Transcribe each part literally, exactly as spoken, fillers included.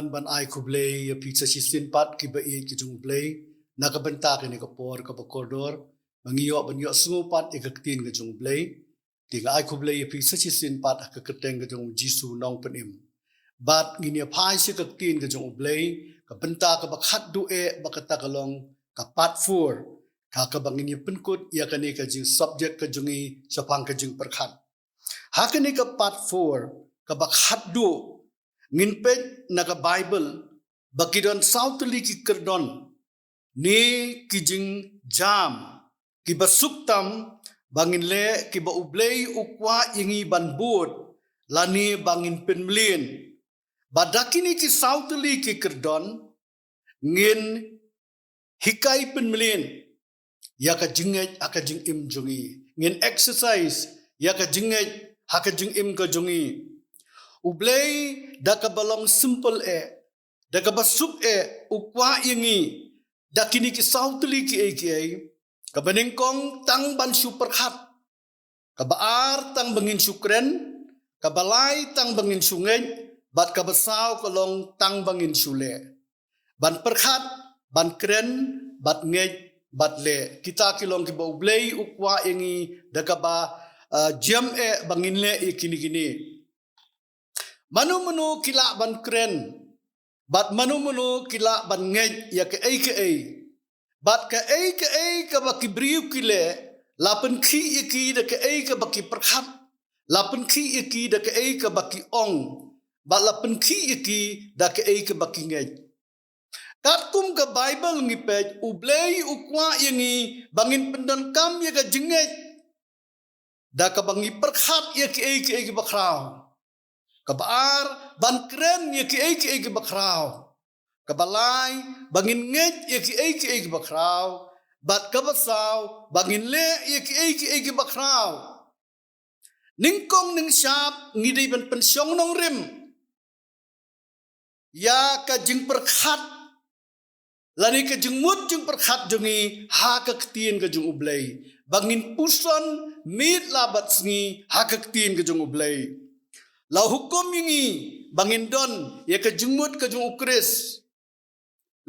Ban ai khublei ïa phi sa shisien pat ki ba ïeit ki jong U Blei, na ka bynta kane ka por kaba kordor ba ngi ïoh ban ïohsngew pat ïa ka ktien ka jong U Blei. Te nga ai khublei ïa phi sa shisien pat ha ka kyrteng ka jong U Jisu Nongpynim. Bad ngin ïa phai sha ka ktien ka jong U Blei, ka bynta kaba khatduh eh ba kata ka long ka part four, ka kaba ngin ïa pynkut ïa kane ka jing subject ka jong ngi shaphang ka jingpyrkhat. Ha kane ka part four, kaba khatduh, ngin peit na ka Bible ba ki don saw tylli ki kyrdon ne ki jingjam kiba suk tam ba ngin leh, kiba U Blei u kwah ïa ngi ban bud lane ba ngin pynmlien. Bad da kine ki saw tylli ki kyrdon ngin hikai pynmlien ïa ka jingngeit ha ka jingim jong ngi. Ngin exercise ïa ka jingngeit ha ka jingim ka jong ngi. U Blei da kaba long simple eh, da kaba suk eh, u kwah ïa ngi da kine ki saw tylli kiei kiei. Kaba nyngkong, tang ban shu pyrkhat. Kaba ar, tang ba ngin shu kren. Kaba lai, tang ba ngin shu ngeit. Bad kaba saw ka long tang ba ngin shu leh. Ban pyrkhat, ban kren, bad ngeit, bad leh. Kita ki long kiba U Blei u kwah ïa ngi da kaba, ah, jam eh ba ngin leh ïa kine kine. Mano mano ki lah ban kren, bad mano mano ki lah ban ngeit ïa kaei kaei. Bad kaei kaei kaba ki briew ki leh, la pynkhih ïa ki da kaei kaba ki pyrkhat, la pynkhih ïa ki da kaei kaba ki ong, bad la pynkhih ïa ki da kaei kaba ki ngeit. Katkum ka Bible ngi peit, U Blei u kwah ïa ngi ba ngin pyndonkam ïa ka jingngeit da kaba ngi pyrkhat ïa kiei kiei kiba khraw. Kaba ar, ban kren ïa kiei kiei kiba khraw. Kaba lai, ba ngin ngeit ïa kiei kiei kiba khraw. Bad kaba saw, ba ngin leh ïa kiei kiei kiba khraw. Nyngkong nyngshap ngi dei ban pynshong nongrim ïa ka jingpyrkhat lane ka jingmut jingpyrkhat jong ngi ha ka ktien ka jong U Blei, ba ngin puson miet la bad sngi ha ka ktien ka jong U Blei. La hukum ïa ngi ba ngin don ïa ka jingmut ka jong U Khrist.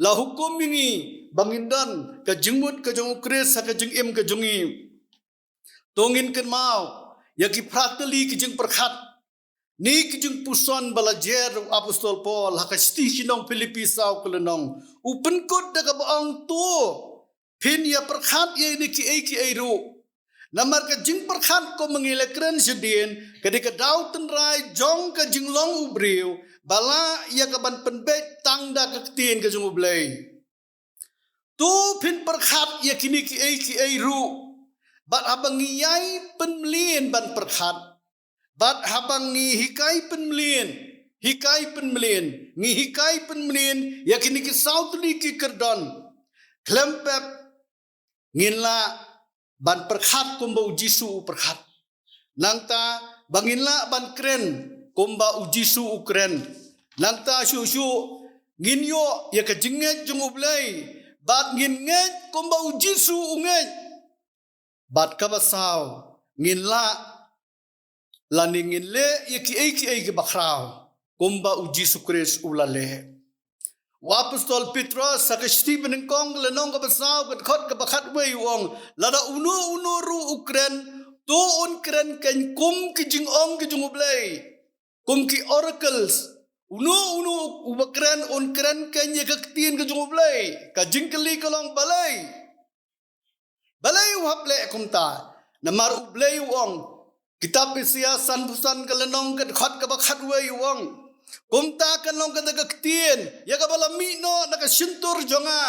La hukum ïa ngi ba ngin don ka jingmut ka jong U Khrist ha ka jingim ka jong ngi. To ngin kynmaw ïa ki phra tylli ki jingpyrkhat ne ki jingpuson ba la jer u Apostol Paul ha ka shithi sha ki nong Philippi saw ka lynnong. U pynkut da kaba ong, to phin ïa pyrkhat ïa kine kiei kiei ruh. Namar ka jingpyrkhat kumba ngi la kren shadien ka dei ka daw tynrai jong ka jinglong u briew ba lah ïa ka ban pynbeit tang da ka ktien ka jong U Blei. To phin pyrkhat ïa kine kiei kiei ruh. Bad haba ngi ïai pynmlien ban pyrkhat, bad haba ngi hikai pynmlien, hikai pynmlien, ngi hikai pynmlien ïa kine ki saw tylli ki kyrdon, khlem pep ngin lah ban pyrkhat kumba U Jisu u pyrkhat. Nangta ba ngin lah ban kren kumba U Jisu u kren. Nangta shuh shuh ngin ïoh ïa ka jingngeit jong U Blei, bad ngin ngeit kumba U Jisu u ngeit. Bad kaba saw, ngin lah lane ngin leh ïa kiei kiei kiba khraw kumba U Jisu Khrist u la leh. U Apostol Petros ha ka shithi banyngkong ka lynnong kaba saw, ka dkhot kaba khatwei u ong, lada uno uno ruh u kren, to un kren kein kum ki jingong ki jong U Blei, kum ki oracles. Uno uno uba kren un kren kein ïa ka ktien ka jong U Blei. Ka jingkylli ka long balei? Balei u hap leh kumta? Namar U Blei u ong, kitab Isaïah sanphew san ka lynnong ka dkhot kaba khatwei u ong, kumta kan long kata ka ktien ïa kaba la mih noh na ka shyntur jong nga.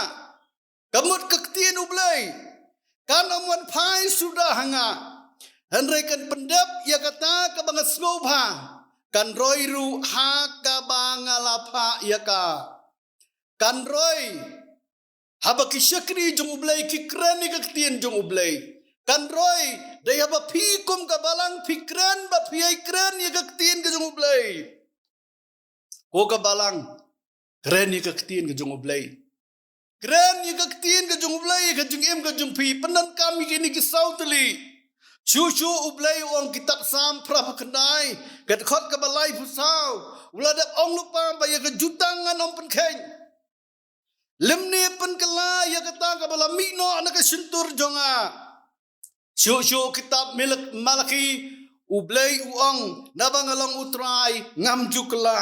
Ka mut ka ktien U Blei kan ym wan phai suda ha nga, hynrei kan pyndep ïa kata kaba nga sngewbha, kan roi ruh ha kaba nga la phah ïa ka. Kan roi haba ki shakri jong U Blei ki kren ïa ka ktien jong U Blei. Kan roi dei haba phi kum ka balang phi kren bad phi ïai kren ïa ka ktien ka jong U Blei. Ko ka balang, kren ïa ka ktien ka jong U Blei. Kren ïa ka ktien ka jong U Blei ïa ka jingim ka jong phi, pyndonkam ïa kine ki saw tylli. Shuh shuh U Blei u ong, kitab Salm phra phew khyndai ka dkhot kaba laiphew saw, U la dep ong lypa ba ïa ka jutang ngan ym pynkheiñ, lymne pynkylla ïa kata kaba la mih noh na ka shyntur jong nga. Shuh shuh kitab Malak- Malaki, U Blei u ong, naba nga long U Trai, ngam ju kylla.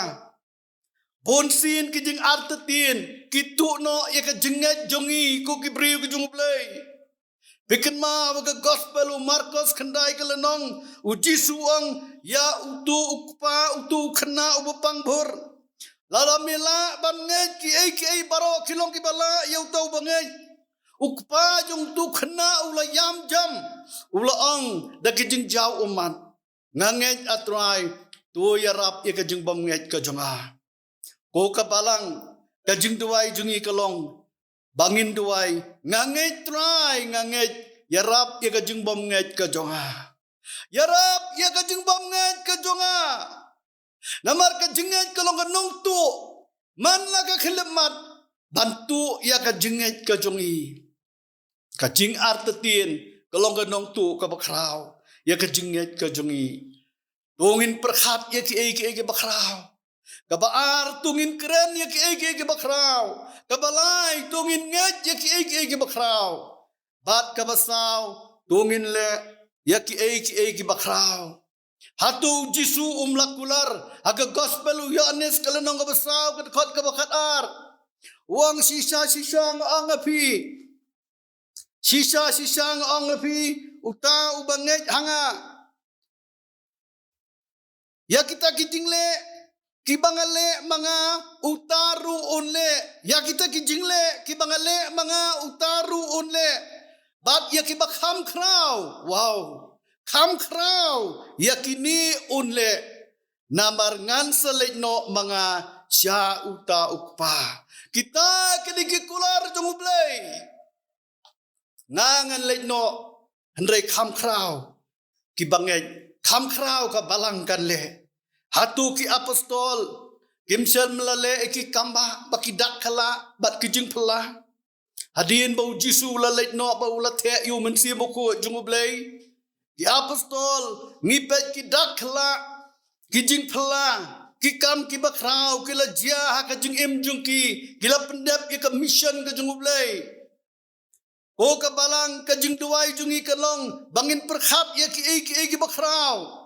Bun sien ki jingartatien ki tuh noh ïa ka jingngeit jong ngi ko ki briew ki jong U Blei. Phi kynmaw ha ka gospel u Markos khyndai ka lynnong, U Jisu u ong, ïa uto u kpa, uto u khynnah uba pang bhur, lada me lah ban ngeit, kiei kiei baroh ki long kiba lah ïa uto uba ngeit. U kpa jong uto u khynnah u la ïam jam, u la ong da ki jingjaw ummat, nga ngeit, A Trai, to ïarap ïa ka jingbymngeit ka jong nga. Ko ka balang, ka jingduwai jong ngi ka long ba ngin duwai, nga ngeit Trai, nga ngeit, ïarap ïa ka jingbymngeit ka jong nga. Ïarap ïa ka jingbymngeit ka jong nga. Namar ka jingngeit ka long ka nongtuh man la ka khyllipmat ban tuh ïa ka jingngeit ka jong ngi. Ka jingartatien ka long ka nongtuh kaba khraw ïa ka jingngeit ka jong ngi. To ngin pyrkhat ïa kiei kiei kiba khraw. Kaba ar, to ngin kren ïa kiei kiei kiba khraw. Kaba lai, to ngin ngeit ïa kiei kiei kiba khraw. Bad kaba saw, to ngin leh ïa kiei kiei kiba khraw. Hato U Jisu um la kular? Ha ka gospel u Ïoannis ka lynnong kaba saw, ka dkhot kaba khatar, u ong, shisha shisha nga ong ha phi, shisha shisha nga ong ha phi, uta uba ngeit ha nga, ïa kita ki jingleh kiba nga leh ma nga, uta ruh un leh. Ïa kita ki jingleh kiba nga leh ma nga, uta ruh un leh. Bad ïa kiba kham khraw, wow, kham khraw, ïa kine un leh. Namar ngan sa leit noh ma nga sha uta u Kpa. Kita ki dei ki kular jong U Blei. Nga ngan leit noh, hynrei kham khraw kiba ngeit, kham khraw ka balang kan leh. Hato ki apostol kim shym la leh ïa ki kam ba, ba ki dak khlak bad ki jingphylla? Hadien ba U Jisu u la leit noh, ba u la theh ïa u Mynsiem Bakhuid jong U Blei, ki apostol, ngi peit, ki dak khlak, ki jingphylla, ki kam kiba khraw ki la jia ha ka jingim jong ki, ki la pyndep ïa ka mission ka jong U Blei. Ko ka balang, ka jingduwai jong ngi ka long ba ngin pyrkhat ïa kiei kiei kiba khraw.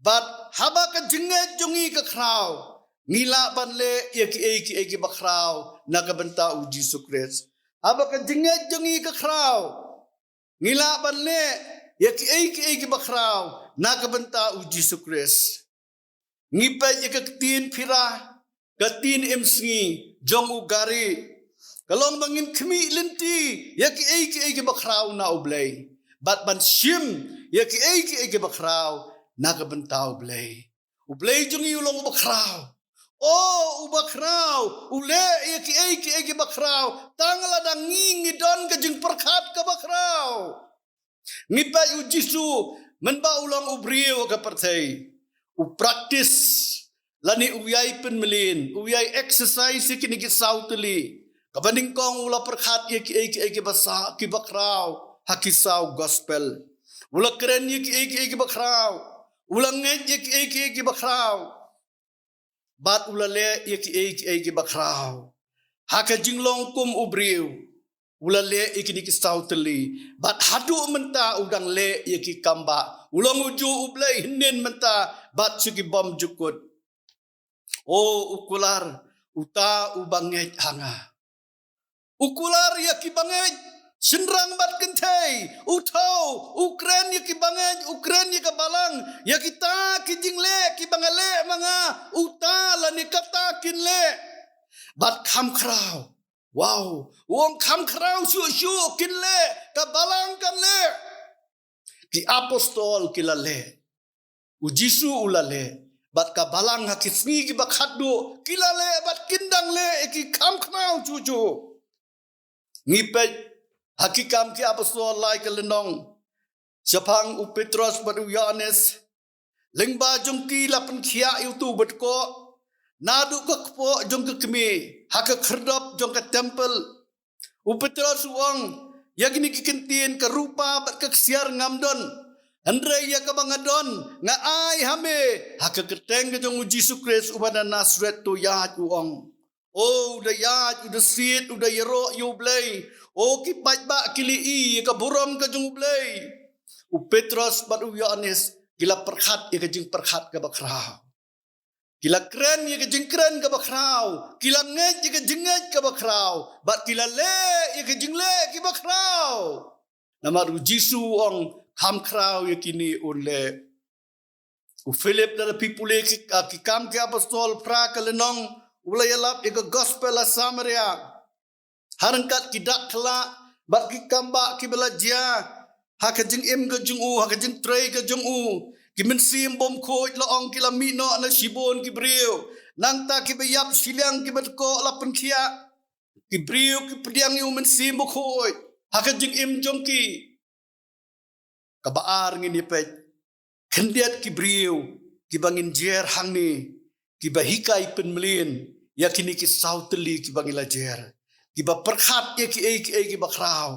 Bad haba ka jingngeit jong ngi ka khraw, ngi lah ban leh ïa kiei kiei kiba khraw na ka bynta U Jisu Khrist. Haba ka jingngeit jong ngi ka khraw, ngi lah ban leh ïa kiei kiei kiba khraw na ka bynta U Jisu Khrist. Ngi peit ïa ka ktien phira, ka ktien imsngi jong u Gary, ka long ba ngin khmih lynti ïa kiei kiei kiba khraw na U Blei, bad ban shim ïa kiei kiei kiba khraw na ka bynta U Blei. U Blei jong ngi u long uba khraw. O, uba khraw, u leh ïa kiei kiei kiba khraw tang lada ngi, ngi don ka jingpyrkhat kaba khraw. Ngi peit U Jisu, mynba u long u briew ha ka pyrthei, u practice lane u ïai pynmlien, u ïai exercise ïa kine ki saw tylli. Kaba nyngkong u la pyrkhat ïa kiei kiei kiba sa, kiba khraw ha ki saw gospel. U la kren ïa kiei kiei kiba khraw. U la ngeit ïa kiei kiei kiba khraw. Bad u la leh ïa kiei kiei kiba khraw. Ha ka jinglong kum u briew, u la leh ïa kine ki saw tylli. Bad haduh mynta u dang leh ïa ki kam ba. U long ujuh U Blei hynnin mynta bad sha ki bymjukut. O, u kular, uta uba ngeit ha nga. U kular ïa kiba ngeit, shynrang bad kynthei. U thaw, u kren ïa kiba ngeit, u kren ïa ka balang, ïa kita ki jingleh kiba nga leh ma nga, uta lane kata kin leh. Bad kham khraw. Wow, u ong kham khraw shuh shuh kin leh, ka balang kan leh. Ki apostol ki la leh. U Jisu u la leh. Bad ka balang ha ki sngi kiba khatduh ki la leh bad kin dang leh ïa ki kham khraw shuh shuh. Ngi peit ha Ki Kam ki Apostol lai ka lynnong, shaphang u Petros bad u Ïoannis. Lyngba jong ki la pynkhiah ïa uto uba dkoh naduh ka kpoh jong ka kmie ha ka khyrdop jong ka templ. U Petros u ong, ïa kine ki kyntien, ka rupa bad ka ksiar ngam don, Hynrei ïa kaba nga don, nga ai ha me, ha ka kyrteng ka jong u Jisu Khrist uba na Nasareth, to ïaid, u ong. O, u da ïaid, u da siat, u da ïaroh ïa u Blei. O, ki paidbah ki la ïohi ïa ka burom ka jong u Blei. U Petros bad u Ïohannes ki la pyrkhat ïa ka jingpyrkhat kaba khraw. Ki la kren ïa ka jingkren kaba khraw, ki la ngeit ïa ka jingngeit kaba khraw, bad ki la leh ïa ka jingleh kiba khraw. Namar u Jisu u ong, kham khraw ïa kine un leh. U Philip, lada phi pule ki, ah, Ki Kam ki Apostol phra ka lynnong, u la ïalap ïa ka gospel ha Samaria. Ha ryngkat ki dak khlak bad ki kambah kiba la jia ha ka jingim ka jong u, ha ka jingtrei ka jong u, ki mynsiem bymkhuid, la ong, ki la mih noh na shibun ki briew. Nangta kiba ïap shiliang, kiba dkoh la pynkhiah. Ki briew ki pdiang ïa u Mynsiem Bakhuid ha ka jingim jong ki. Kaba ar, ngin ïa peit khyndiat ki briew kiba ngin jer hangne, kiba hikai pynmlien ïa kine ki saw tylli kiba ngi la jer, kiba pyrkhat ïa kiei kiei kiba khraw,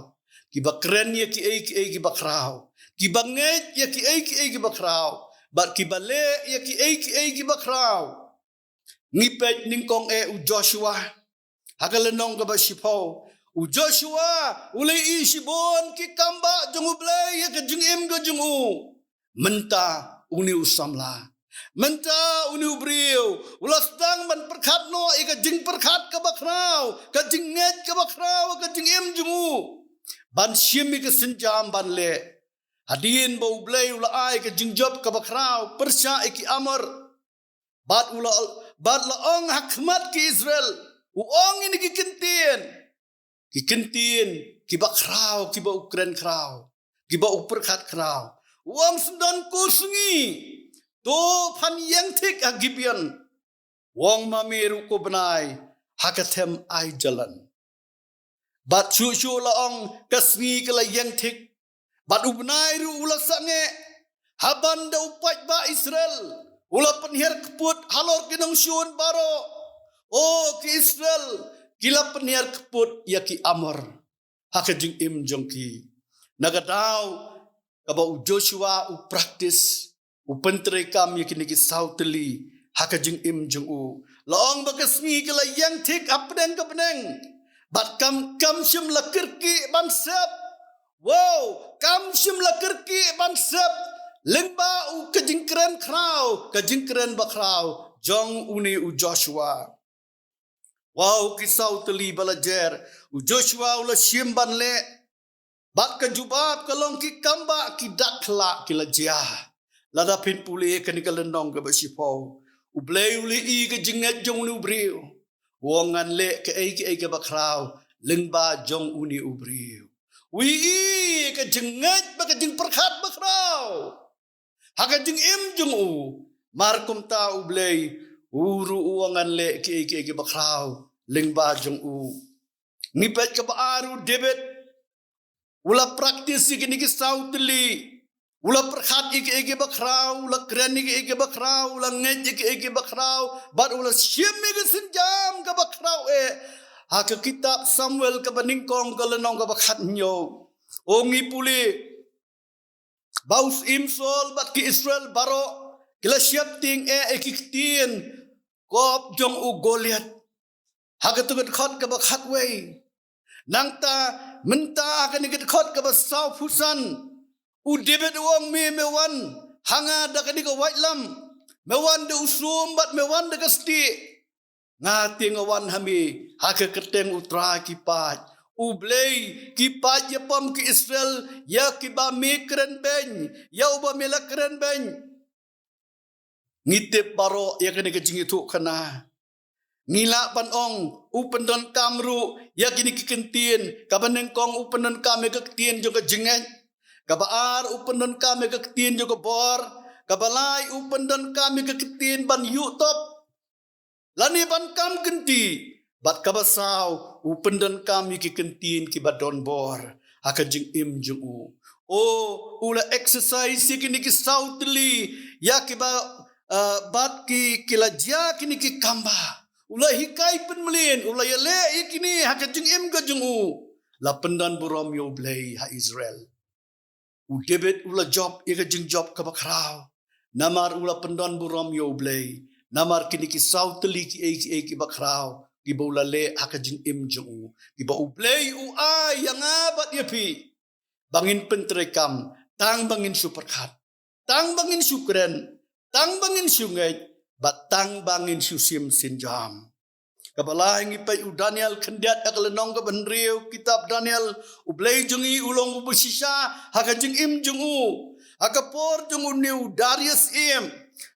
kiba kren ïa kiei kiei kiba khraw, kiba ngeit ïa kiei kiei kiba khraw, bad kiba leh ïa kiei kiei kiba khraw. Ngi peit nyngkong eh u Joshua ha ka lynnong kaba shiphew. U Joshua u la ïohi shibun ki kambah jong u Blei ha ka jingim ka jong u. Mynta une u samla, mynta une u briew, u la sdang ban pyrkhat noh ïa ka jingpyrkhat kaba khraw, ka jingngeit kaba khraw ha ka jingim jong u, ban shim ïa ka sienjam ban leh. Hadien ba u Blei u la ai ka jingjop kaba khraw pyrshah ïa ki Amor. Bad u la, bad la ong ha khmat ki Israel, u ong ïa kine ki kyntien, ki kyntien kiba khraw, kiba u kren khraw, kiba u pyrkhat khraw. U ong, syndon ko sngi, to phan ïeng thik ha Gibeon. U ong, ma me ruh, ko bnai, ha ka them Aijalon. Bad shuh shuh la ong, ka sngi ka la ïeng thik, bad u bnai ruh u la sangeh. Haba u paidbah Israel u la pynhiar kput halor ki nongshun baroh. O, ki Israel ki la pynhiar kput ïa ki Amor ha ka jingim jong ki. Na ka daw kaba u Joshua u practice, u pyntreikam ïa kine ki saw tylli ha ka jingim jong u, la ong ba ka sngi ka la ïeng thik hapdeng ka bneng. Bad kam, kam shym la kyrkieh ban sep. Wow, kam shym la kyrkieh ban sep lyngba u, ka jingkren khraw, ka jingkren bakhraw jong une u Joshua. Wow, ki saw tylli ba la jer, u Joshua u la shim ban leh. Bad ka jubab ka long, ki kambah, ki dak khlak ki la jia. Lada phin pule kane ka lynnong kaba shiphew, u Blei u la ïohi ka jingngeit jong une u briew. U ong, ngan leh kaei kaei kaba khraw lyngba jong une u briew. U ïohi ka jingngeit bad ka jingpyrkhat bakhraw ha ka jingim jong u. Mar kumta u Blei u ruh u ong, ngan leh kiei kiei kiba khraw lyngba jong u. Ngi peit kaba ar, u David u la practice ïa kine ki saw tylli. U la pyrkhat ïa kiei kiba khraw, u la kren ïa kiei kiba khraw, u la ngeit ïa kiei kiba khraw, bad u la shim ïa ka sienjam kaba khraw eh. Ha ka kitab Samuel kaba nyngkong, ka lynnong kaba khathynñiew, o, ngi pule ba u Syiem Saul bad ki Israel baroh ki la sheptieng eh ïa ki ktien kop jong u Goliath ha katu ka dkhot kaba khatwei. Nangta mynta ha kane ka dkhot kaba sawphew san, u David u ong, me, me wan ha nga da kane ka waitlam, me wan da u sum bad me wan da ka stieh. Nga te nga wan ha me ha ka kyrteng U Trai ki paid, U Blei ki paid ïapom ki Israel, ïa kiba me kren beiñ, ïa uba me la kren beiñ. Ngi tip baroh ïa kane ka jingïathuhkhana. Ngi lah ban ong, u pyndonkam ruh ïa kine ki kyntien. Kaba nyngkong, u pyndonkam ïa ka ktien jong ka jingngeit. Kaba ar, u pyndonkam ïa ka ktien jong ka bor. Kaba lai, u pyndonkam ïa ka ktien ban ïuh top lane ban kam kynti. Bad kaba saw, u pyndonkam ïa ki kyntien kiba don bor ha ka jingim jong u. O, u la exercise ïa kine ki saw tylli, ïa kiba, ah, bad ki, ki la jia kine ki kambah. U la hikai pynmlien, u la ïaleh ïa kine ha ka jingim ka jong u. La pyndon burom ïa U Blei ha Israel. U David u la jop ïa ka jingjop kaba khraw. Namar u la pyndon burom ïa U Blei. Namar kine ki saw tylli ki ei ki ei kiba khraw, kiba u la leh ha ka jingim jong u, kiba U Blei u ai ïa nga bad ïa phi, ba ngin pyntreikam, tang ba ngin shu pyrkhat, tang ba ngin shu kren, tang ba ngin shu ngeit, bad tang ba ngin shu shim sienjam. Kaba lai ngi peit u Daniel khyndiat ha ka lynnong kaba hynriew kitab Daniel, U Blei jong ngi u long uba shisha ha ka jingim jong u. Ha ka por jong une u Darius im,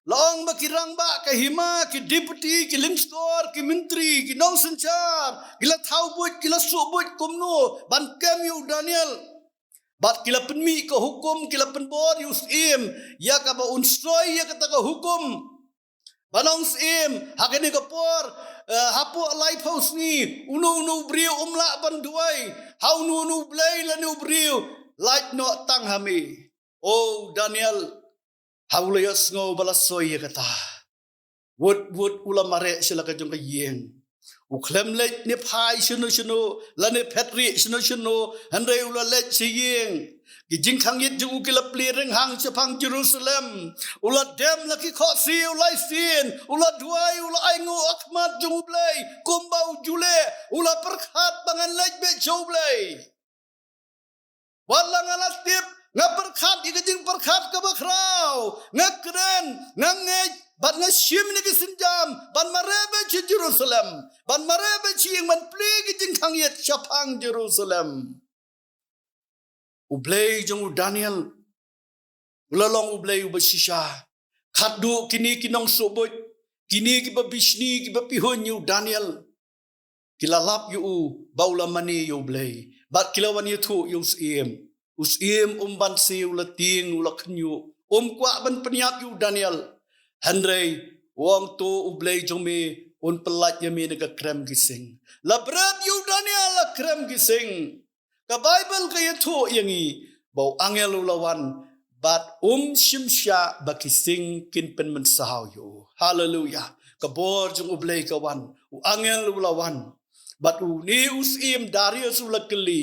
la ong ba ki rangbah ka hima, ki deputy, ki lyngskor, ki myntri, ki nongsynshar, ki la thaw buit, ki la suh buit kumno ban kem ïa u Daniel. Bad ki la pynmih ka hukum, ki la pynbor ïa u syiem ïa kaba un soi ïa kata ka hukum. Ban ong, syiem, ha kane ka por, eh, hapoh laiphew sngi, uno uno u briew um lah ban duwai ha uno uno u blei lane u briew, lait noh tang ha me. O Daniel, ha u la ïohsngew ba la soi ïa kata, wut wut u la mareh sha la ka jong ka ïing. U khlem leit ne phai shano shano, lane phet rieh shano shano, hynrei u la leit sha ïing. Ki jingkhang ïit jong u ki la plie rynghang shaphang Jerusalem. U la dem la ki khohsiew lai sien, u la duwai, u la ainguh ha khmat jong U Blei kumba u ju leh. U la pyrkhat ba ngan leit beit sha U Blei. Wat la nga la tip, nga pyrkhat ïa ka jingpyrkhat kaba khraw, nga kren, nga ngeit, bad nga shim ïa ki sienjam ban mareh beit sha Jerusalem, ban mareh beit sha ïing, ban plie ki jingkhang ïit shaphang Jerusalem. U Blei jong u Daniel u la long U Blei uba shisha. Khatduh kine ki nongsuh buit, kine kiba bishni, kiba pihuiñ ïa u Daniel, ki la lap ïa u ba u la mane ïa U Blei, bad ki la wan ïathuh ïa u syiem. U syiem um banse, u la tieng, u la khynñiuh, um kwah ban pynïap ïa u Daniel. Hynrei u ong, to U Blei jong me un pyllait ïa me na ka krem ki sing. La bret ïa u Daniel ha krem ki sing. Ka Baibl ka ïathuh ïa ngi ba u angel u la wan bad um shym shah ba ki sing kin pynmynsaw ïa u. Haleluya. Ka bor jong U Blei ka wan. U angel u la wan. Bad une u syiem Darius u la kylli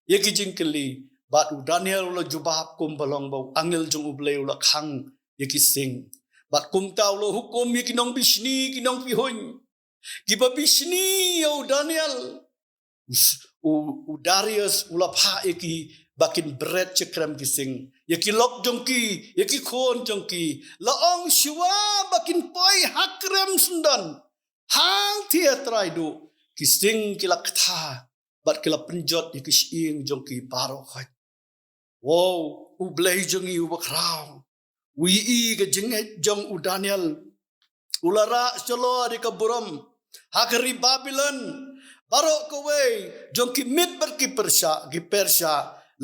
ïa ki jingkylli, bad u Daniel u la jubab kumba long ba u angel jong U Blei u la khang ïa ki sing. Bad kumta u la hukum ïa ki nongbishni, ki nongpihuiñ, kiba bishni ïa u Daniel. U s-, u, u Darius u la phah ïa ki ba kin bret sha krem ki sing, ïa ki lok jong ki, ïa ki khun jong ki. La ong, shuwa ba kin poi ha krem syndon, hangta ha trai duh, ki sing ki la ktha bad ki la pynjot ïa ki shyieng jong ki baroh khoit. Wow, U Blei jong ngi uba khraw u ïohi ka jingngeit jong u Daniel. U la rah shalor ïa ka burom ha ka ri Babilon. Baroh kawei jong ki Mid bad ki Persia, ki Persia,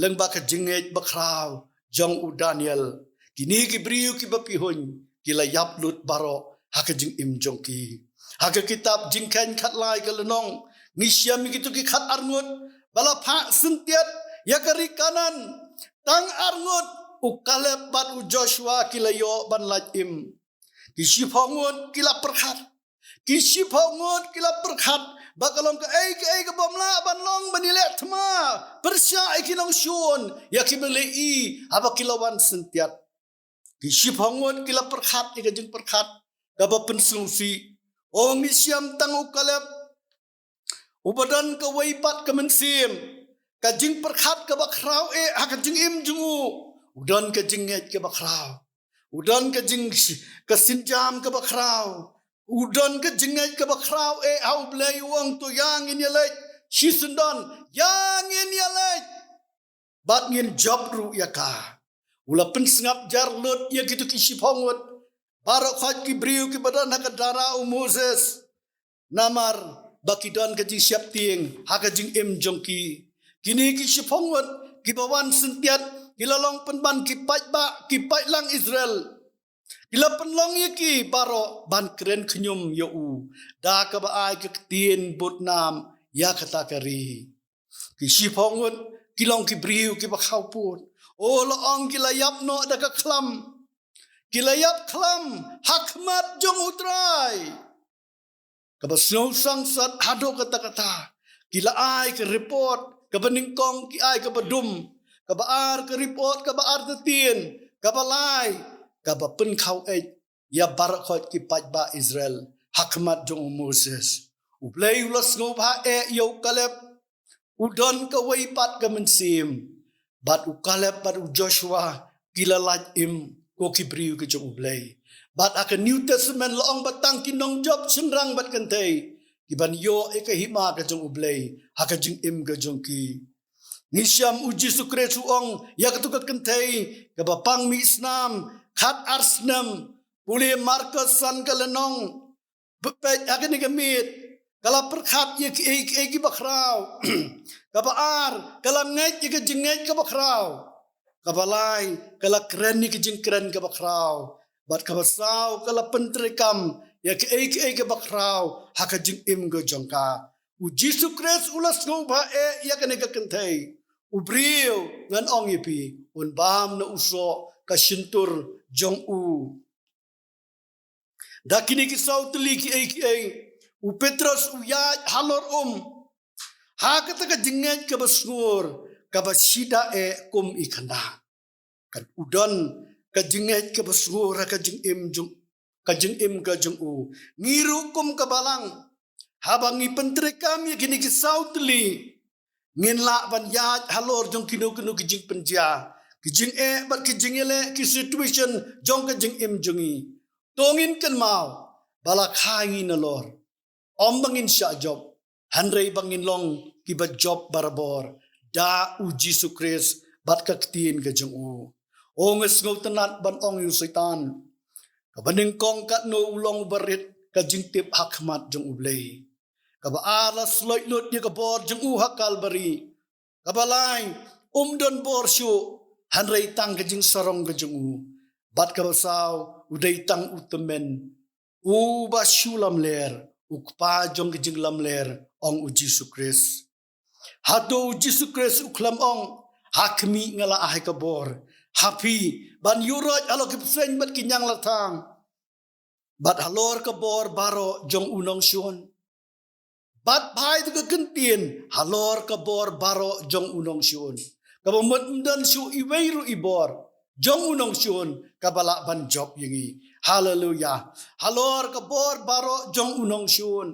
lyngba ka jingngeit bakhraw jong u Daniel, kine ki briew kiba pihuiñ ki la ïap lut baroh ha ka jingim jong ki. Ha ka kitab Jingkheiñ khatlai ka lynnong, ngi shem ïa kito ki khatar ngut ba la phah syntiat ïa ka ri Kanaan. Tang ar ngut, u Kaleb bad u Joshua, ki la ïoh ban lait im. Ki shiphew ngut ki la pyrkhat. Ki shiphew ngut ki la pyrkhat ba ka long kaei kaei ka bym lah ban long ban ïaleh thma pyrshah ïa ki nongshun, ïa kiba leh i haba ki la wan syntiat. Ki shiphew ngut ki la pyrkhat ïa ka jingpyrkhat kaba pynsngewsih. O, ngi shem tang u Kaleb, uba don kawei pat ka mynsiem, ka jingpyrkhat kaba khraw eh ha ka jingim jong u. U don ka jingngeit kaba khraw. U don ka jing, ka sienjam kaba khraw. U don ka jingngeit kaba khraw eh ha U Blei, u ong, to ïa ngin ïaleit shisyndon, ïa ngin ïaleit bad ngin jop ruh ïa ka. U la pynsngap jar lut ïa kito ki shiphew ngut baroh khoit ki briew kiba don ha ka dara u Moses. Namar ba ki don ka jingsheptieng ha ka jingim jong ki. Kine ki shiphew ngut kiba wan syntiat ki la long pynban ki paidbah, ki paidlang Israel. Ki la pynlong ïa ki baroh ban kren khñium ïa u da kaba ai ka ktien bud nam ïa kata ka ri. Ki shiphew ngut ki long ki briew kiba khawpud. O, la ong, ki la ïap noh da ka khlam. Ki la ïap khlam ha khmat jong U Trai. Kaba sngewsangsot haduh katta katta, ki la ai ka report kaba nyngkong, ki ai kaba dum. kaba ar ka report kaba artatien, kaba lai kaba pynkhaw eit ïa baroh khoit ki paidbah Israel ha khmat jong u Moses. U Blei u la sngewbha eh ïa u Kaleb, u don kawei pat ka mynsiem. Bad u Kaleb bad u Joshua ki la lait im ko ki briew ki jong U Blei. Bad ha ka New Testament la ong ba tang ki nongjop shynrang bad kynthei ki ban ïoh ïa ka hima ka jong U Blei ha ka jingim ka jong ki. Ngi shem u Jisu Khrist u ong ïa katu ka kynthei kaba pang mih snam khat ar snem, pule Markos san ka lynnong, peit ha kane ka miet, ka la pyrkhat ïa kiei kiei kiba khraw. Kaba ar, ka la ngeit ïa ka jingngeit kaba khraw. Kaba lai, ka la kren ïa ka jingkren kaba khraw. Bad kaba saw, ka la pyntreikam ïa kiei kiei kiba khraw ha ka jingim ka jong ka. U Jisu Khrist u la sngewbha eh ïa kane ka kynthei. U briew, ngan ong ïa phi, un bam na u soh ka shyntur jong u. Da kine ki saw tylli kiei kiei, u Petros u ïaid halor um ha kata ka jingngeit kaba sngur, kaba shida eh kum i khynnah. Kan u don ka jingngeit kaba sngur ha ka jingim jong, ka jingim ka jong u. Ngi ruh kum ka balang, haba ngi pyntreikam ïa kine ki saw tylli, ngin lah ban ïaid halor jong kino kino ki jingpynjia, ki jingeh bad ki jingïaleh, ki situation jong ka jingim jong ngi. To ngin kynmaw ba la kha ïa ngi nalor. Ym ba ngin shah jop, hynrei ba ngin long kiba jop barabor da u Jisu Khrist bad ka ktien ka jong u. O, nga sngewtynnat ban ong ïa u Soitan, kaba nyngkong katno u long uba rit ka jingtip ha khmat jong U Blei. Kaba ar, la sloit lut ïa ka bor jong u ha Kalbari. Kaba lai, um don bor shuh, hynrei tang ka jingsarong ka jong u. Bad kaba saw, u dei tang u tymmen uba shu lamler, u kpa jong ka jinglamler, ong u Jisu Khrist. Hato u Jisu Khrist u khlem ong, ha khmih nga la ai ka bor ha phi ban ïuhroit halor ki bseiñ bad ki ñiang lathang, bad halor ka bor baroh jong u nongshun? Bad phai to ka kyntien, halor ka bor baroh jong u nongshun. Kaba mut ym don shuh iwei ruh i bor jong u nongshun kaba lah ban jop ïa ngi. Haleluya. Halor ka bor baroh jong u nongshun,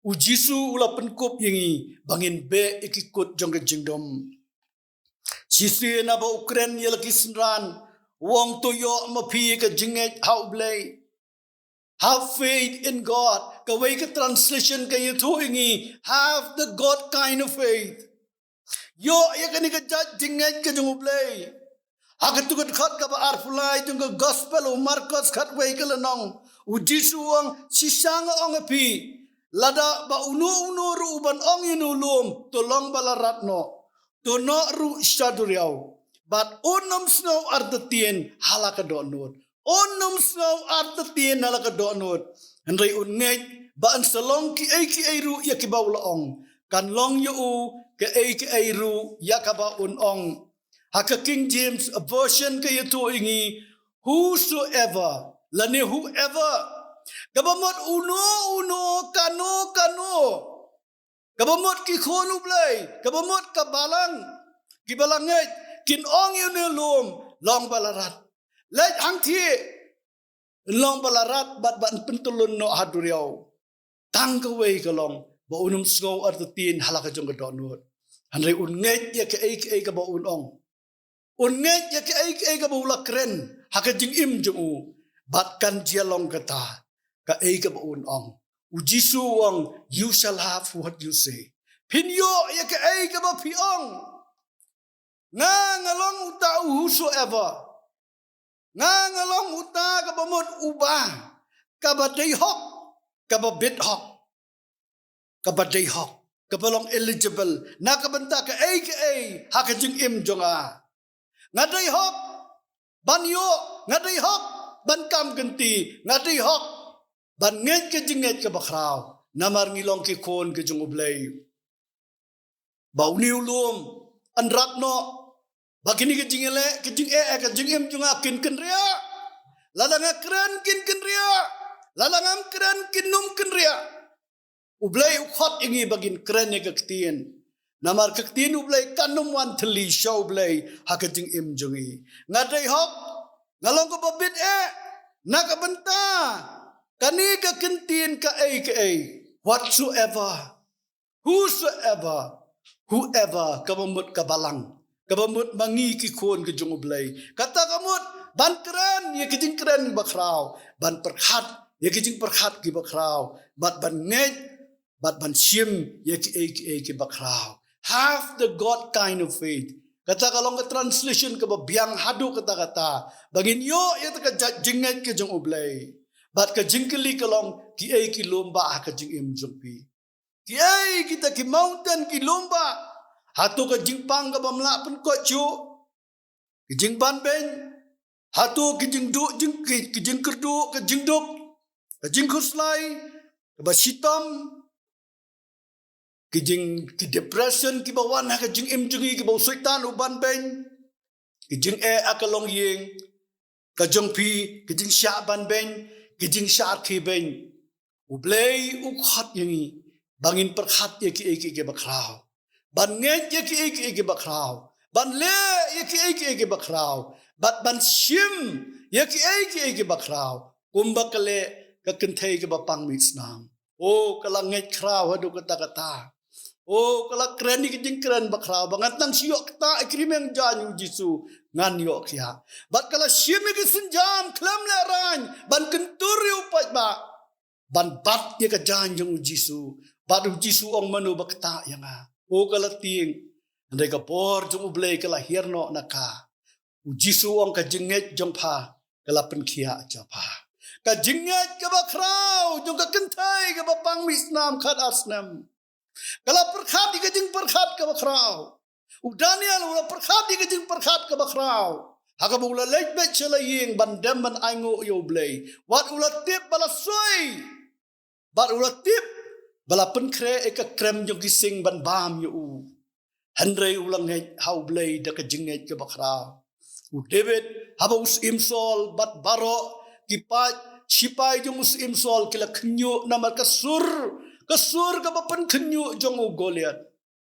u Jisu u la pynkup ïa ngi ba ngin beh ïa ki kut jong ka jingdum. Shisien haba u kren ïa la ki synran, u ong, to ïoh ma phi ka jingngeit ha U Blei. Have faith in God. Kawei ka translation ka ïathuh ïa ngi, have the God kind of faith. Ïoh ïa kane ka jait jingngeit ka jong U Blei. Ha katu ka dkhot kaba arphew lai jong ka Gospel u Markos khatwei ka lynnong, u Jisu u ong, shisha nga ong ïa phi, lada ba uno uno ruh u ban ong ïa une u lum, to long ba la rat noh, to noh ruh sha duriaw, bad un ym sngew artatien ha la ka dohnud. Un ym sngew artatien ha la ka dohnud, hynrei un ngeit ba yn sa long kiei kiei ruh ïa kiba u la ong. Kan long ïa u kiei kiei ruh ïa kaba un ong. Ha ka King James Version ka ïathuh ïa ngi, whosoever, lane whoever. Kaba mut uno uno, kano kano. Kaba mut ki khun U Blei, kaba mut ka balang, kiba la ngeit, kin ong ïa une u lum, long ba la rat. Leit hangthie, long ba la rat, bad ban pyntyllun noh ha duriaw. Tang kawei ka long, ba un ym sngew artatien ha la ka jong ka dohnud, hynrei un ngeit ïa kiei kiei kaba un ong. Un ngeit ïa kiei kiei kaba u la kren ha ka jingim jong u, bad kan jia long kata kaei kaba un ong. U Jisu u ong, you shall have what you say. Phin ïoh ïa kiei kaba phi ong. Nga, nga long uta u whosoever. Nga, nga long uta kaba mut uba, kaba dei hok, kaba bit hok, kaba dei hok, kaba long eligible na ka bynta kaei kaei ha ka jingim jong nga. Nga dei hok ban ïoh, nga dei hok ban kam kynti, nga dei hok ban ngeit ka jingngeit kaba khraw, namar ngi long ki khun ka jong U Blei. Ba une u lum yn rat noh, ba kine ki jingeh, ki jingeh, ka jingim jong nga kin kynriah. Lada nga kren kin kynriah, lada ngam kren kin ym kynriah. U Blei u khot ïa ngi ba ngin kren ïa ka ktien. Namar ka ktien U Blei kan ym wan thylli sha U Blei ha ka jingim jong ngi. Nga dei hok, nga long kaba bit eh, na ka bynta kane ka kyntien kaei kaei, whatsoever, whosoever, whoever, kaba mut ka balang, kaba mut ma ngi ki khun ka jong U Blei. Kata ka mut ban kren ïa ki jingkren bakhraw, ban pyrkhat ïa ki jingpyrkhat kiba khraw, bad ban ngeit, bad ban shim ïa kiei kiei kiba khraw. Have the God kind of faith. Kata ka long ka translation kaba biang haduh katta katta. Ba ngin ïoh ïa kata ka jait jingngeit ka jong U Blei. Bad ka jingkylli ka long, kiei ki lum ba ha ka jingim jong phi? Kiei kita ki mountain ki lum ba? Hato ka jingpang kaba ym lah pynkoit shuh, ki jingbanbeiñ? Hato ki jingduk, jing, ki, ki jingkyrduh, ki jingduk, ki jingkhuslai kaba shitom, ki jing, ki depression kiba wan ha ka jingim jong ngi, kiba u Soitan u banbeiñ, ki jingeh ha ka longïing ka jong phi, ki jingshah banbeiñ, ki jingshah khie beiñ? U Blei u khot ïa ngi ba ngin pyrkhat ïa kiei kiei kiba khraw, ban ngeit ïa kiei kiei kiba khraw, ban leh ïa kiei kiei kiba khraw, bad ban shim ïa kiei kiei kiba khraw, kumba ka leh ka kynthei kaba pang mih snam. O, ka la ngeit khraw haduh katta katta. O, ka la kren ïa ki jingkren bakhraw, ba ngan tang shu ïoh ktah ïa ki rmiang jaiñ U Jisu, ngan ïoh khiah. Bad ka la shim ïa ki sienjam khlem lehraiñ ban kyntur ïa u paidbah, ban bat ïa ka jaiñ jong U Jisu. Bad U Jisu ong, mano ba ktah ïa nga? O, ka la tieng. Hynrei ka bor jong U Blei ka la hiar noh na ka. U Jisu ong, ka jingngeit jong pha ka la pynkhiah ïa pha. Ka jingngeit kaba khraw jong ka kynthei kaba pang mih snam khat ar snem, ka la pyrkhat ïa ka jingpyrkhat kaba khraw. U Daniel u la pyrkhat ïa ka jingpyrkhat kaba khraw, ha kaba u la leit beit sha la ïing ban dem ban ainguh ïa U Blei. Wat u la tip ba la soi, bad u la tip ba la pynkhreh ïa ka krem jong ki sing ban bam ïa u. Hynrei u la ngeit ha U Blei da ka jingngeit kaba khraw. U David, haba u Syiem Saul bad baroh ki paid shipai jong u Syiem Saul ki la khynñiuh namar ka sur, ka sur kaba pynkhynñiuh jong u Goliath.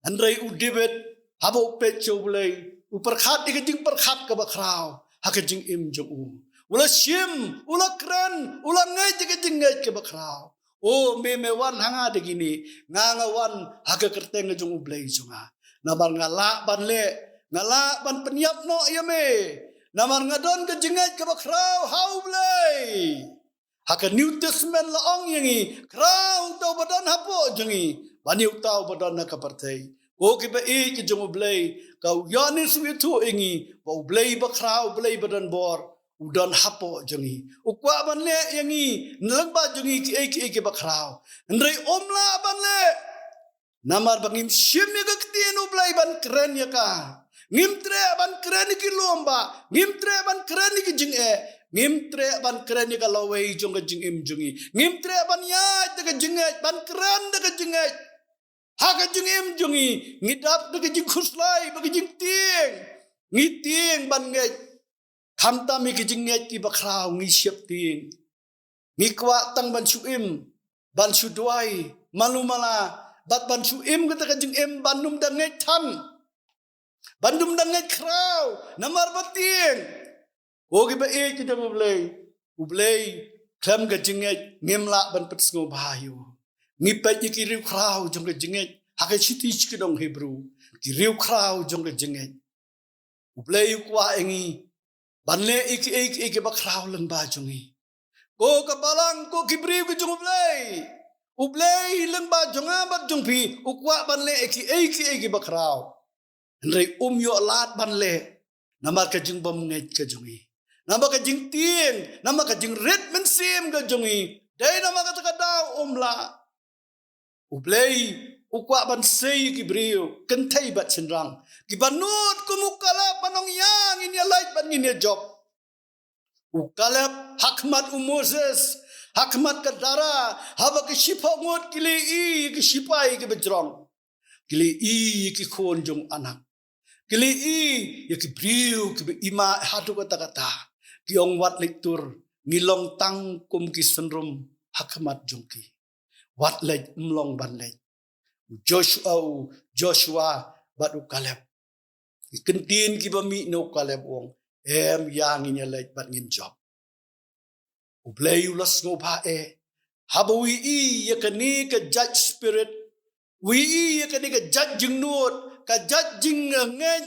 Hynrei u David, haba u peit sha U Blei, u pyrkhat ïa ka jingpyrkhat kaba khraw ha ka jingim jong u. U la shim, u la kren, u la ngeit ïa ka jingngeit kaba khraw. O, me, me wan ha nga da kine, nga, nga wan ha ka kyrteng jong U Blei jong nga. Namar nga lah ban leh, nga lah ban pynïap noh ïa me. Namar nga don ka jingngeit kaba khraw ha U Blei. Ha ka New Testament la ong ïa ngi, khraw uta uba don hapoh jong ngi ban ïa uta uba don ha ka pyrthei. Ko kiba ïeit ki jong U Blei, ka u Ïoannis u ïathuh ïa ngi ba U Blei bakhraw, U Blei badonbor, u don hapoh jong ngi. U kwah ban leh ïa ngi, lyngba jong ngi kiei kiei kiba khraw. Hynrei um lah ban leh namar ba ngim shim ïa ka ktien U Blei ban kren ïa ka. Ngim treh ban kren ïa ki lum ba, ngim treh ban kren ïa ki jingeh, ngim treh ban kren ïa ka lawei jong ka jingim jong ngi. Ngim treh ban ïaid da ka jingngeit, ban kren da ka jingngeit ha ka jingim jong ngi. Ngi dap da ka jingkhuslai bad ka jingtieng. Ngi tieng ban ngeit. Khamtam ïa ki jingngeit kiba khraw ngi sheptieng. Ngi kwah tang ban shu im, ban shu duwai malu mala, bad ban shu im kata ka jingim ban ym da ngeit than, ban ym da ngeit khraw, namar ba tieng. Ko kiba ïeit ki jong U Blei, U Blei khlem ka jingngeit ngim lah ban pynsngewbha ïa u. Ngi peit ïa ki riewkhraw jong ka jingngeit ha ka shithi sha ki nong Hebru, ki riewkhraw jong ka jingngeit. U Blei u kwah ïa ngi ban leh ïa kiei kiei kiba khraw lyngba jong ngi. Ko ka balang, ko ki briew ki jong U Blei, U Blei lyngba jong nga bad jong phi u kwah ban leh ïa kiei kiei kiba khraw. Hynrei um ïoh lad ban leh namar ka jingbymngeit ka jong ngi, namar ka jingtieng, namar ka jingrit mynsiem ka jong ngi. Dei namar kata ka daw um lah. U Blei u kwah ban sei ïa ki briew kynthei bad shynrang kiba nud kum u Kaleb ban ong, ïa, ngin ïa leit bad ngin ïa jop. U Kaleb ha khmat u Moses, ha khmat ka dara, haba ki shiphew ngut ki la ïohi ïa ki shipai kiba jrong, ki la ïohi ïa ki khun jong u Anak, ki la ïohi ïa ki briew kiba imat haduh katta katta, ki ong, wat leit tur, ngi long tang kum ki synrum ha khmat jong ki. Wat leit, ym long ban leit. U Joshua, u Joshua bad u Kaleb. Ki kyntien kiba mih na u Kaleb u ong, em, ïa ngin ïaleit bad ngin jop. U Blei u la sngewbha eh. Haba u ïohi ïa kane ka jait spirit, u ïohi ïa kane ka jait jingnud, ka jait jingngeit,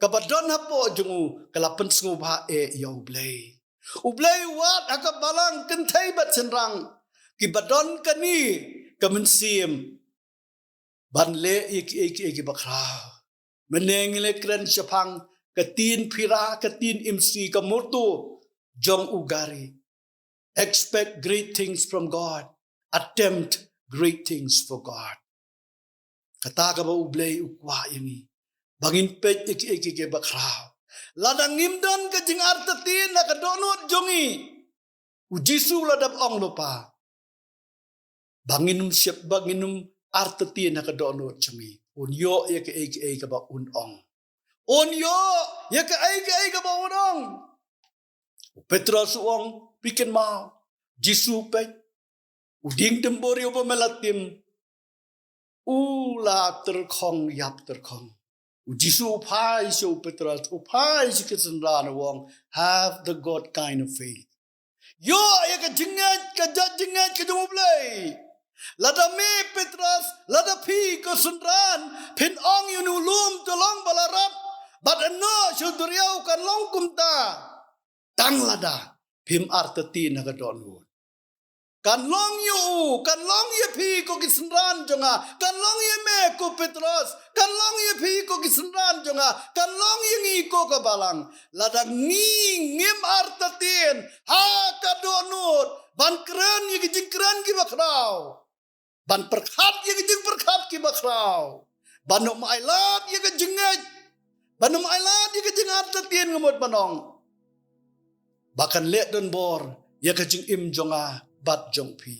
kaba don hapoh jong u, ka la pynsngewbha eh ïa U Blei. U Blei u wad ha ka balang kynthei bad shynrang, kiba don kane ka mynsiem ban leh ïa kiei kiei kiba khraw. Mynne ngi la kren shaphang ka ktien phira, ka ktien imsi, ka motto jong u Gary. Expect great things from God. Attempt great things for God. Kata kaba U Blei u kwah ïa ngi, ba ngin peit ïa kiei kiei kiba khraw. Lada ngim don ka jingartatien ha ka dohnud jong ngi, U Jisu u la dep ong lypa, ba ngin ym shep, ba ngin ym artatien ha ka dohnud jong ngi. Un ïoh ïa kiei kiei kaba un ong. Un ïoh ïa kiei kiei kaba un ong. U Petros u ong, phi kynmaw, Jisu u peit, u dieng dieng briew ba me la tim, u la tyrkhong ïap tyrkhong. U Jisu u phai sha u Petros, u phai sha ki synran, u ong, have the God kind of faith. Ïoh ïa ka jingngeit, ka jait jingngeit ka jong U Blei. Lada me Petros, lada phi ko synran, phin ong ïa une u lum, to long ba la rap bad hynñiew sha u duriaw, kan long kumta. Tang lada phim artatien ha ka dohnud. Kan long ïa u, kan long ïa phi ko ki synran jong nga, kan long ïa me ko Petros, kan long ïa phi ko ki synran jong nga, kan long ïa ngi ko ka balang. Lada ngi ngim artatien ha ka dohnud ban kren ïa ki jingkren kiba khraw, ban pyrkhat ïa ki jingpyrkhat kiba khraw, ban ym ailad ïa ka jingngeit, ban ym ailad ïa ka jingartatien, nga mut ban ong, ba kan leh donbor ïa ka jingim jong nga bad jong phi.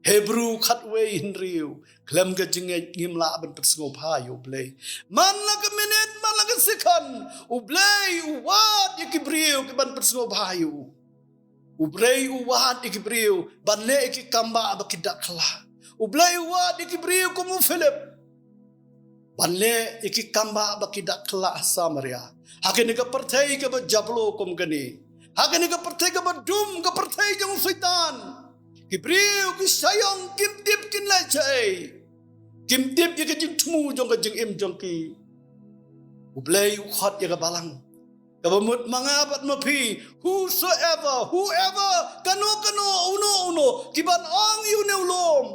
Hebru khatwei hynriew, khlem ka jingngeit ngim lah ban pynsngewbha ïa U Blei. Man la ka minit, man la ka second, U Blei u wad ïa ki briew ki ban pynsngewbha ïa u. U Blei u wad ïa ki briew ban leh ïa ki kam ba, ba ki dak khlad. U Blei u wad ïa ki briew kum u Philip ban leh ïa ki kam ba, ba ki dak khlad ha Samaria. Ha kane ka pyrthei kaba jablo kum kane, ha kane ka pyrthei kaba dum, ka pyrthei jong u Soitan, ki briew ki shah ïong, kim tip kin leh shaei, kim tip ïa ka jingthmu jong ka jingim jong ki. U Blei u khot ïa ka balang, kaba mut ma nga bad ma phi, whosoever, whoever, kano kano, uno uno, ki ban ong ïa une u lum,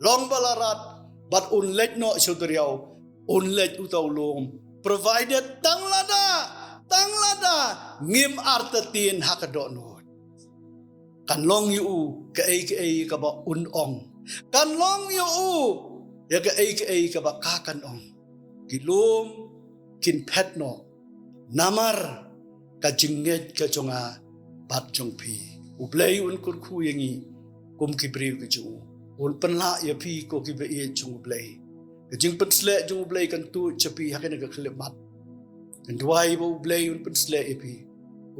long ba la rat bad un leit noh sha u duriaw, un leit uta u lum, provided tang lada, tang lada ngim artatien ha ka dohnud. Kan long ïa u kaei kaei kaba un ong. Kan long ïa u ïa kaei kaei kaba ka kan ong. Ki lum kin phet noh namar ka jingngeit ka jong nga bad jong phi. U Blei un kyrkhu ïa ngi kum ki briew ki jong u. Un pynlah ïa phi ko kiba ïeit jong U Blei. Ka jingpynsleh jong U Blei kan tuid sha phi ha kane ka khyllipmat. Ngan duwai ba U Blei un pynsleh ïa phi,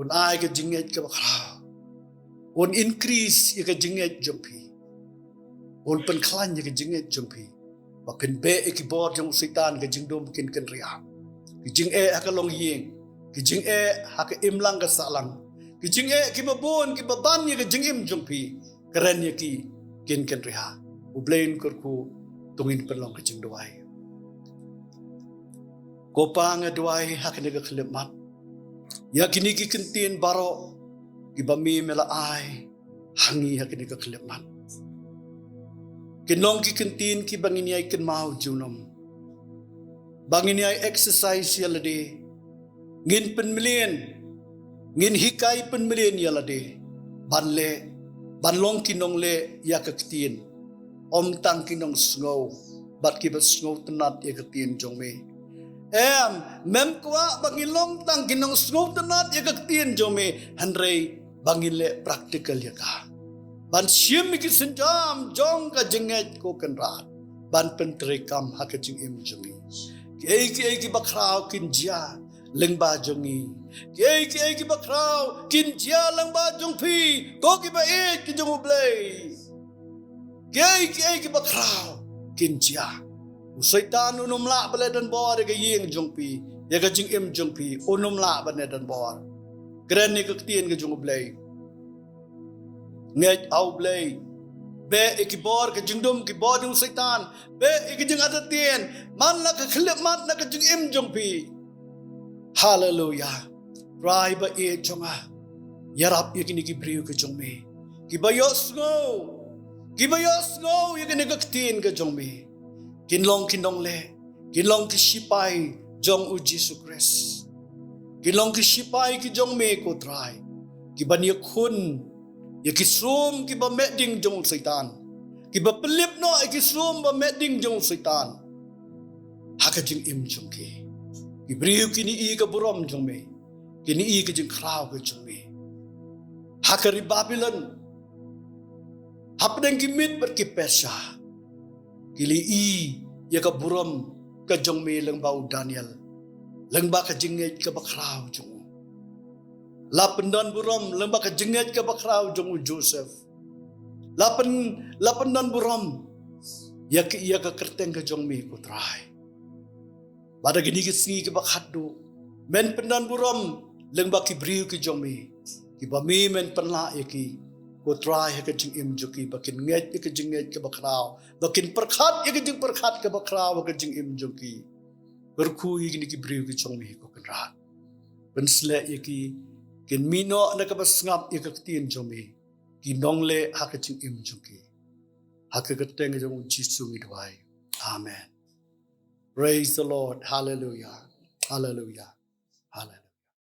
un ai ka jingngeit kaba khraw, un increase ïa ka jingngeit jong phi, un pynkhlaiñ ïa ka jingngeit jong phi, ba phin beh ïa ki bor jong u Soitan, ka jingdum kin kynriah, ki jingeh ha ka longïing, ki jingeh ha ka imlang ka sahlang, ki jingeh kiba bun kiba ban ïa ka jingim jong phi, kren ïa ki kin kynriah. U Blei un kyrkhu. To ngin pynlong ka jingduwai. Ko Pa, nga duwai ha kane ka khyllipmat ïa kine ki kyntien baroh kiba me me la ai ha ngi ha kane ka khyllipmat. Kin long ki kyntien kiba ngin ïai kynmaw junom, ba ngin ïai exercise ïa lade, ngin pynmlien, ngin hikai pynmlien ïa lade ban leh, ban long ki nongleh ïa ka ktien, ym tang ki nongsngew bad kiba sngewtynnat ïa ka ktien jong me. Em, mem kwah ba ngin long tang ki nongsngewtynnat ïa ka ktien jong me, hynrei ba ngin leh practical ïa ka, ban shim ïa ki sienjam jong ka jingngeit, ko Kynrad, ban pyntreikam ha ka jingim jong ngi. Kiei kiei kiba khraw kin jia lyngba jong ngi. Kiei kiei kiba khraw kin jia lyngba jong phi, ko kiba ïeit ki jong U Blei. Kiei kiei kiba khraw kin jia. U Soitan un ym lah ban leh donbor ïa ka ïing jong phi, ïa ka jingim jong phi, un ym lah ban leh donbor. Kren ïa ka ktien ka jong U Blei. Ngeit ha U Blei. Beh ïa ki bor ka jingdum, ki bor jong u Soitan. Beh ïa ki jingartatien. Man la ka khyllipmat na ka jingim jong phi. Haleluya. Trai ba ïeit jong nga, ïarap ïa kine ki briew ki jong me, kiba ïohsngew, kiba ïohsngew ïa kane ka ktien ka jong me. Kin long ki nongleh, kin long ki shipai jong U Jisu Khrist. Kin long ki shipai ki jong me, ko Trai, kiban ïakhun ïa ki sum kiba meh ding jong u Soitan, kiba pynlip noh ïa ki sum ba meh ding jong u Soitan ha ka jingim jong ki. Ki briew kin ïohi ka burom jong me, kin ïohi ka jingkhraw ka jong me. Ha ka ri Babilon, hapdeng ki Mid bad ki Persia, ki la ïohi ïa ka burom ka jong me lyngba u Daniel, lyngba ka jingngeit kaba khraw jong u. La pyndon burom lyngba ka jingngeit kaba khraw jong u Joseph. La pyn, la pyndon burom ïa ka, ïa ka kyrteng ka jong me, ko Trai. Bad ha kine ki sngi kiba khatduh, men pyndon burom lyngba ki briew ki jong me, kiba me men pynlah ïa ki, ko Trai, ha ka jingim jong ki, ba kin ngeit ïa ka jingngeit kaba khraw, ba kin pyrkhat ïa ka jingpyrkhat kaba khraw ha ka jingim jong ki. Kyrkhu ïa kine ki briew ki jong me, ko Kynrad. Pynsleh ïa ki, kin mih noh na kaba sngap ïa ka ktien jong me, ki nongleh ha ka jingim jong ki. Ha ka kyrteng jong u Jisu ngi duwai. Amen. Praise the Lord. Hallelujah. Hallelujah. Hallelujah.